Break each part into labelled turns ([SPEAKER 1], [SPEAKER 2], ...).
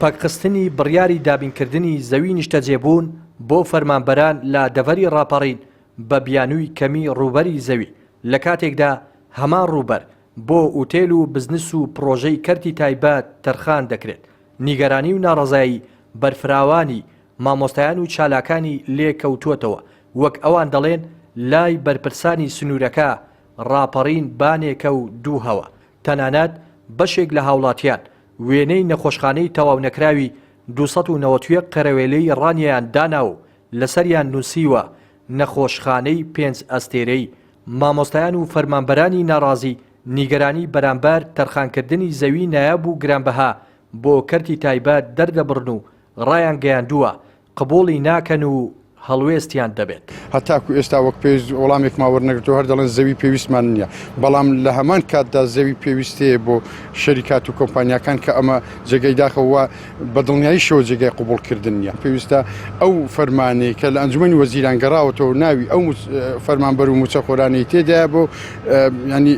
[SPEAKER 1] پەکخستنی بڕیاری دابینکردنی زەوی نیشتەجێبوون بۆ فەرمانبەران لە دەڤەری ڕاپەڕین بە بیانووی کەمی ڕووبەری زەوی، لە کاتێکدا هەمان ڕووبەر بۆ ئوتێل و بزنس و پڕۆژەی کەرتی تایبەت تەرخان دەکرێت، نیگەرانی و ناڕەزایی بەرفراوانی مامۆستایان و چالاکانی لێ کەوتووەتەوە، وەک ئەوان دەڵێن لای بەرپرسانی سنوورەکە ڕاپەڕین بانێکە و دوو هەوا، تەنانەت بەشێک لە هاوڵاتیان وێنەی نەخۆشخانەی تەواونەکراوی 291 قەرەوێلەی ڕانیەیان داناوە و لەسەریان نووسیوە نەخۆشخانەی پێنج ئەستێرەیی. مامۆستایان و فەرمانبەرانی ناڕازی نیگەرانی بەرامبەر تەرخانکردنی زەوی نایاب و گرانبەها بۆ کەرتی تایبەت دەردەبڕن و ڕایانگەیاندووە، قبوڵی ناکەن و هەڵوێستیان دەبێت.
[SPEAKER 2] هەتاکو ئێستا وەک پێویست وەڵامێکمان وەرنەگرتووە، هەر دەڵێن زەوی پێویستمان نییە، بەڵام لە هەمان کاتدا زەوی پێویستەیە بۆ شەریکات و کۆمپانیاکان کە ئەمە جێگەی داخە و بە دڵنیاییشەوە جێگای قبوڵکردن نییە. پێویستە ئەو فەرمانەی کە لە ئەنجومەنی وەزیران گەڕاوەتەوە و ناوی ئەو فەرمانبەر و مووچەخۆرانەی تێدایە بۆ یانی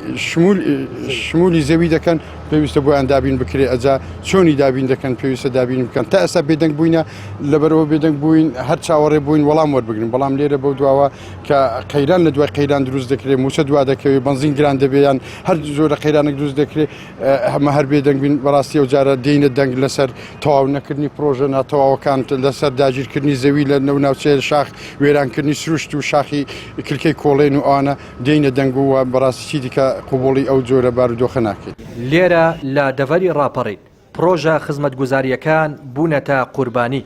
[SPEAKER 2] شمولی زەوی دەکەن، پێویستە بۆیان دابین بکرێ، ئەجا چۆنی دابین دەکەن پێویستە دابین بکەن. تا ئێستا بێدەنگ بووینە، لەبەرئەوە بێدەنگ بووین هەر چاوەڕێ بووین وەڵام وەربگرین، بەڵام لێرە بەو دواوە کە قەیران لە دوای قەیران دروست دەکرێت، مووچە دوا دەکەوێت، بەنزین گران دەبێت یان هەر جۆرە قەیرانێک دروست دەکرێت، ئەمە هەر بێدەنگ بین. بەڕاستی ئەو جارە دێینە دەنگ لەسەر تەواو نەکردنی پرۆژە ناتەواوەکان، لەسەر داگیرکردنی زەوی لە نەو ناوچەیە شاخ، وێرانکردنی سروشت و شاخی کلکەی کۆڵێن و ئەوانە دێینە دەنگ و بەڕاستی چیدیکە قبوڵی ئەو جۆرە بارودۆخە ناکەین.
[SPEAKER 1] لێرە لە دەڤەری ڕاپەڕین پڕۆژە خزمەتگوزارییەکان بوونەتە قوربانی.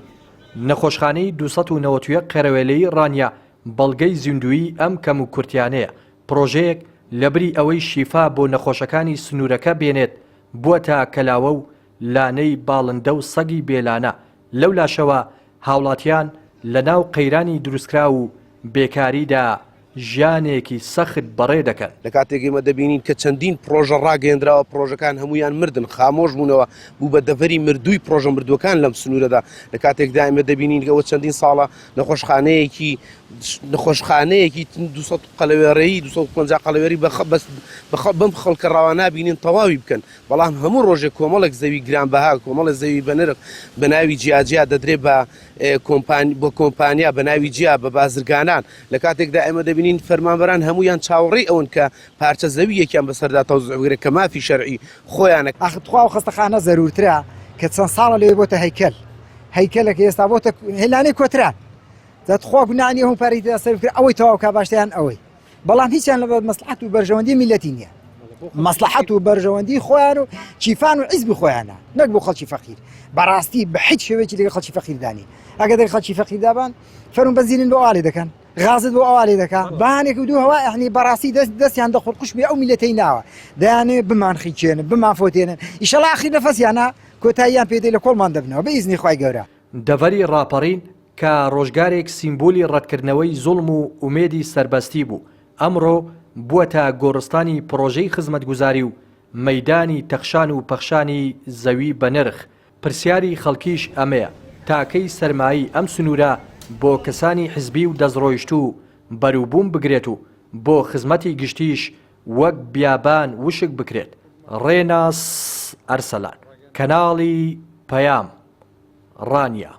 [SPEAKER 1] نەخۆشخانەی 291 قەرەوێلەی ڕانیە بەڵگەی زیندوویی ئەم کەموکورتیانەیە، پڕۆژەیەک لەبری ئەوەی شیفا بۆ نەخۆشەکانی سنوورەکە بێنێت، بووەتە کەلاوە و لانەی باڵندە و سەگی بێ لانە، لەولاشەوە هاوڵاتیان لەناو قەیرانی دروستکراو و بێکاریدا ژیانێکی سەخت بەڕێ دەکەن.
[SPEAKER 3] لە کاتێک ئێمە دەبینین کە چەندین پڕۆژە ڕاگەیەندراوە، پڕۆژەکان هەموویان مردن، خامۆش بوونەوە، بوو بە دەڤەری مردووی پڕۆژە مردووەکان لەم سنوورەدا. لە کاتێکدا ئێمە دەبینین ئەوە چەندین ساڵە نەخۆشخانەیەکی نەخۆشخانەیەکی 200 قەلەوێڕەیی 250 قەلەوێری بەم خەڵکە ڕەوا نابینین تەواوی بکەن، بەڵام هەموو ڕۆژێک کۆمەڵێک زەوی گرانبەها، کۆمەڵێک زەوی بەنرخ بە ناوی جیاجیا دەدرێت بە بۆ کۆمپانیا بە ناوی جیا بە بازرگانان، لە کاتێکدا ئێمە دەبینین فەرمانبەران هەموویان چاوەڕێی ئەوەن کە پارچە زەوییەکیان بەسەردا تەوزیع بکرێت کە مافی شەرعی خۆیانە.
[SPEAKER 4] ئاخر تخوا ئەو خەستەخانە زەرورترە کە چەند ساڵە لەوێ بۆتە هەیکەل هەیکەلەکە ئێستا بۆتە هێلانەی کۆتران جا تخوا گوناح نیە هەموو پارەی تێدا سەرف کرا ئەوەی تەواو کا باشتە یان ئەوەی بەڵام هیچیان لە مەسلحەت و بەرژەوەندی میلەتی نییە مەسلحەت و بەرژەوەندی خۆیان و چیفان و عیزبی خۆیانە نەک بۆ خەڵکی فەقیر بەڕاستی بە هیچ شێوەیەکی لەگەڵ خەڵکی فەقیردانی ئەگەر دەگەڵ خەڵکی فەقیردابان فەرموو بەنزینن بۆ ئالی دەکەن غازت بۆ ئەوا لێ دەکا بانێک و دوو هەوا یەعنی بەڕاستی دەست دەستیان دەخۆر قوشمی ئەو میلەتەی ناوە دەیانەوێ بمان خیچێنن بمان فۆتێنن ئیشەڵا ئاخیر نەفەسیانە کۆتاییان پێ دێ لە کۆڵمان دەبنەوە بە ئیزنی خوای گەورە.
[SPEAKER 1] دەڤەری ڕاپەڕین کە ڕۆژگارێک سیمبولی ڕەتکردنەوەی زوڵم و ئومێدی سەربەستی بوو، ئەمڕۆ بووەتە گۆڕستانی پڕۆژەی خزمەتگوزاری و مەیدانی تەخشان و پەخشانی زەوی بەنرخ، پرسیاری خەڵکیش ئەمەیە، تا کەی سەرمایەی ئەم سنوورە بۆ کەسانی حزبی و دەستڕۆیشتوو بەروبووم بگرێت و بۆ خزمەتی گشتیش وەک بیابان وشک بکرێت؟ ڕێناس ئەرسەلان، کەناڵی پەیام، ڕانیە.